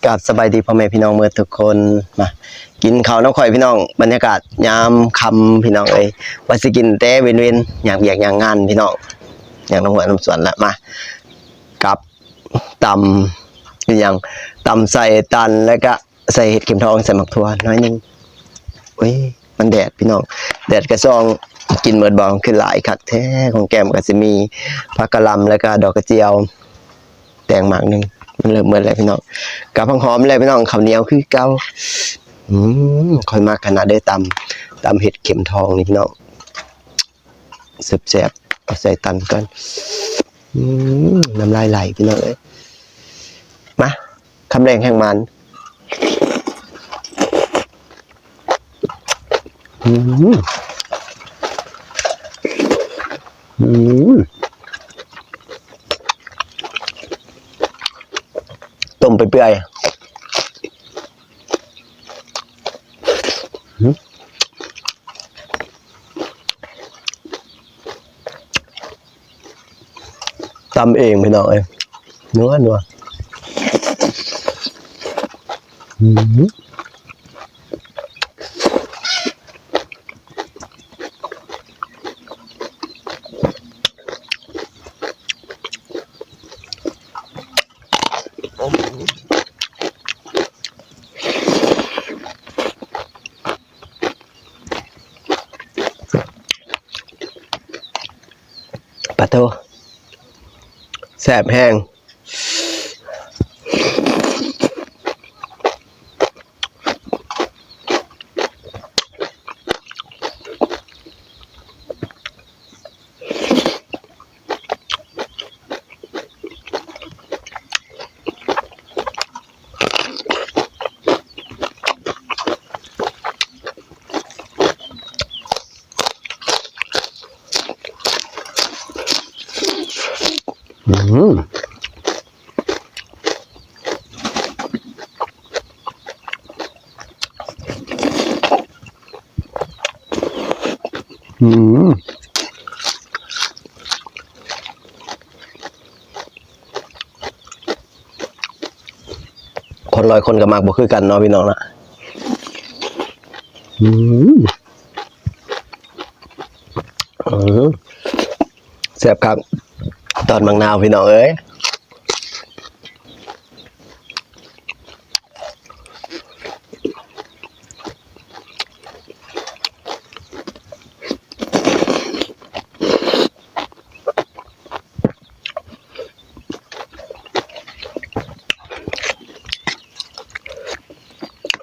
ກາບສະບາຍດີພໍ່ແມ່ພີ່ນ້ອງເໝິດທຸກຄົນ ມາກິນເຂົ້ານຳຂ້ອຍພີ່ນ້ອງ. ບັນຍາກາດຍາມຄ່ຳພີ່ນ້ອງເອີຍ ວ່າຊິກິນແຕ່ເວັນໆ ຍາມວຽກຍາມງານພີ່ນ້ອງ ຍາມນຳຫ້ວຍນຳສວນລະ ມາ ກັບຕຳ ອີຫຍັງ ຕຳໃສ່ຕັນ ແລ້ວກະໃສ່ເຫັດເຂັມທອງ ໃສ່ໝາກຖົ່ວໜ້ອຍໜຶ່ງ. ໂອ້ຍ ມັນແດດພີ່ນ້ອງ ແດດກະສ່ອງ ກິນເໝິດບໍ່? ຄືຫຼາຍຄັກແທ້. ຂອງແກ້ມກະຊິມີຜັກກະຫຼ່ຳ ແລ້ວກະດອກກະຈຽວ ແຕງໝາກໜຶ່ງ ມັນເລີ່ມເໝິດແລ້ວພີ່ນ້ອງ. ກັບຜັກຫອມແລ້ວພີ່ນ້ອງ ເຂົ້າໜຽວຄືເກົ່າ. ອືມ ຂ້ອຍມັກຂະໜາດເດີ້ ຕຳ ຕຳເຫັດເຂັມທອງນີ້ພີ່ນ້ອງ ແຊບໆ. ເອົາໃສ່ຕັນກ່ອນ. ອືມ ນ້ຳລາຍໄຫຼພີ່ນ້ອງເອີຍ. ມາ ຄຳແລງແຮງໝານ. ອືມ ອືມ ຕົ້ມໄປເປື່ອຍ. ຕຳເອງພີ່ນ້ອງເອີຍ ນົວໆ. ອືມ ປາໂທ້ ແຊບແຮງ. ອືມ ອືມ ຄົນລາວຄົນກະມັກບໍ່ຄືກັນເນາະພີ່ນ້ອງເນາະ. ອືມ ເອີ ແຊບຄັກ ຕອນບັກນາວພີ່ນ້ອງເອີຍ.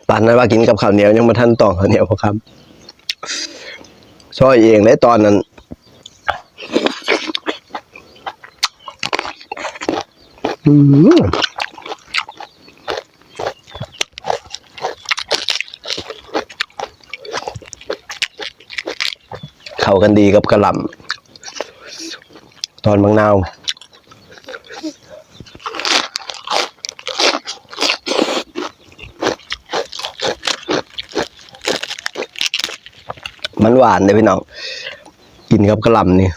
ປານນັ້ນວ່າກິນກັບເຂົ້າໜຽວ ຍັງບໍ່ທັນຕອງເຂົ້າໜຽວພໍຄຳ ຊອຍເອງເດ້ຕອນນັ້ນ. ອືມ ເຂົ້າກັນດີກັບກະຫຼ່ຳ ຕອນບັກນາວ ມັນຫວານເດ້ພີ່ນ້ອງ ກິນກັບກະຫຼ່ຳນີ້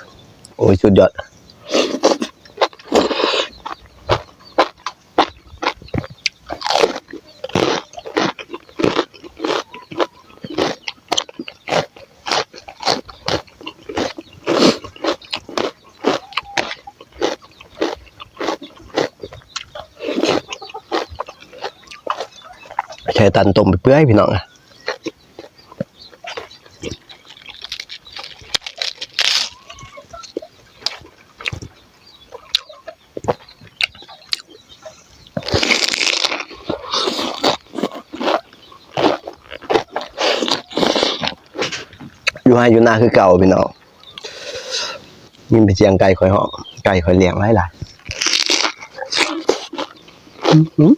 ໂອ້ຍ ສຸດຍອດ. ໃສ່ຕັນຕົ້ມໄປເປື່ອຍພີ່ນ້ອງ. ຢູ່ໄຮ່ຢູ່ນາຄືເກົ່າພີ່ນ້ອງ ຍິນແຕ່ສຽງໄກ່ຂ້ອຍຮ້ອງ ໄກ່ຂ້ອຍລ້ຽງຫຼາຍໆ. ອືມ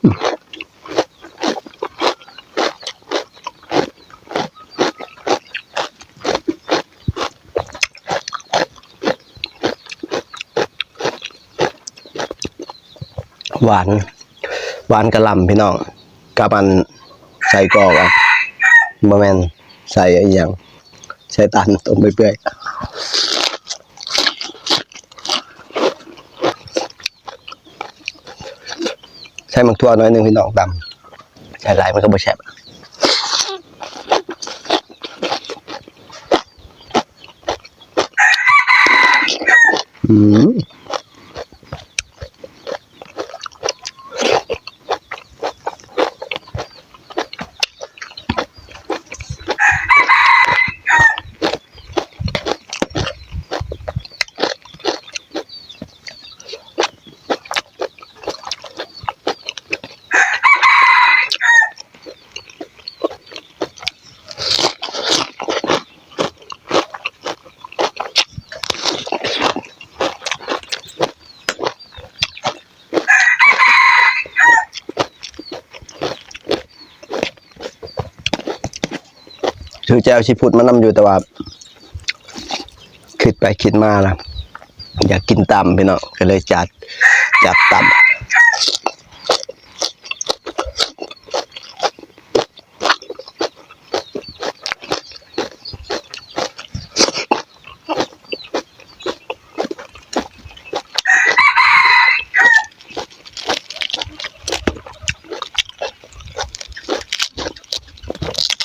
ຫວານ ຫວານກະຫຼ່ຳພີ່ນ້ອງ ກັບອັນ ໃສ່ກອກ ອະ ບໍ່ແມ່ນ ໃສ່ອີ່ຫຍັງ ໃສ່ຕານຕົ້ມໄປເປື່ອຍ ໃສ່ໝາກຖົ່ວໜ້ອຍໜຶ່ງພີ່ນ້ອງ ຕຳ. ຫຼາຍໆມັນກໍບໍ່ແຊບ. ອືມ. ຊື້ແຈ່ວຊີຟູດມານຳຢູ່ ແຕ່ວ່າຄິດໄປຄິດມາລະ ຢາກກິນຕຳພີ່ນ້ອງ ກໍເລີຍຈັດ ຈັດຕຳ.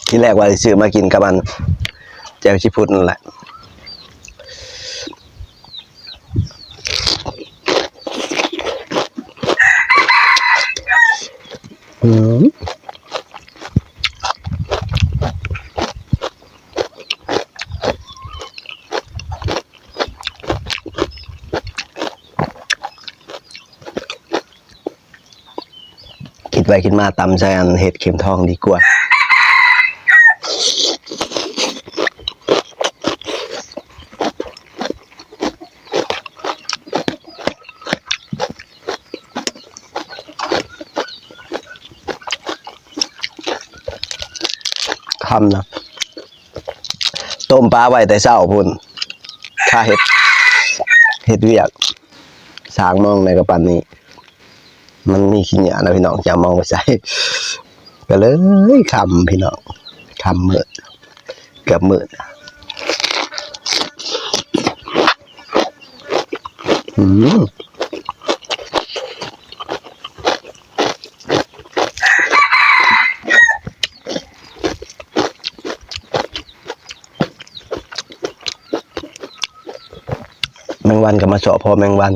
ທີແລກວ່າຊິຊື້ມາກິນກັບອັນແຈ່ວຊີຟູດນັ້ນແຫຼະ. ອືມ. ຄິດໄປຄິດມາ ຕຳໃສ່ອັນເຫັດເຂັມທອງດີກວ່າ. ຄ່ຳນະ ຕົ້ມປາໄວ້ແຕ່ເຊົ້າພຸ້ນ ຖ້າເຮັດ ເຮັດວຽກ ສ້າງມອງໃນກະປານນີ້ ມັນມີຂີ້ເຫຍື້ອນະພີ່ນ້ອງ ຈະມອງໄປໃສ່ ກະເລີຍຄ່ຳພີ່ນ້ອງ ຄ່ຳມືດ ເກືອບມືດ. ອືມ. ແມງວັນກໍມາເຊາະພໍແມງວັນ.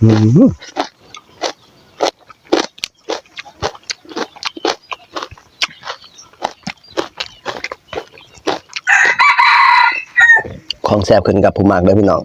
ອືມ. ຂອງແຊບຂຶ້ນກັບຜູ້ມັກເດີພີ່ນ້ອງ.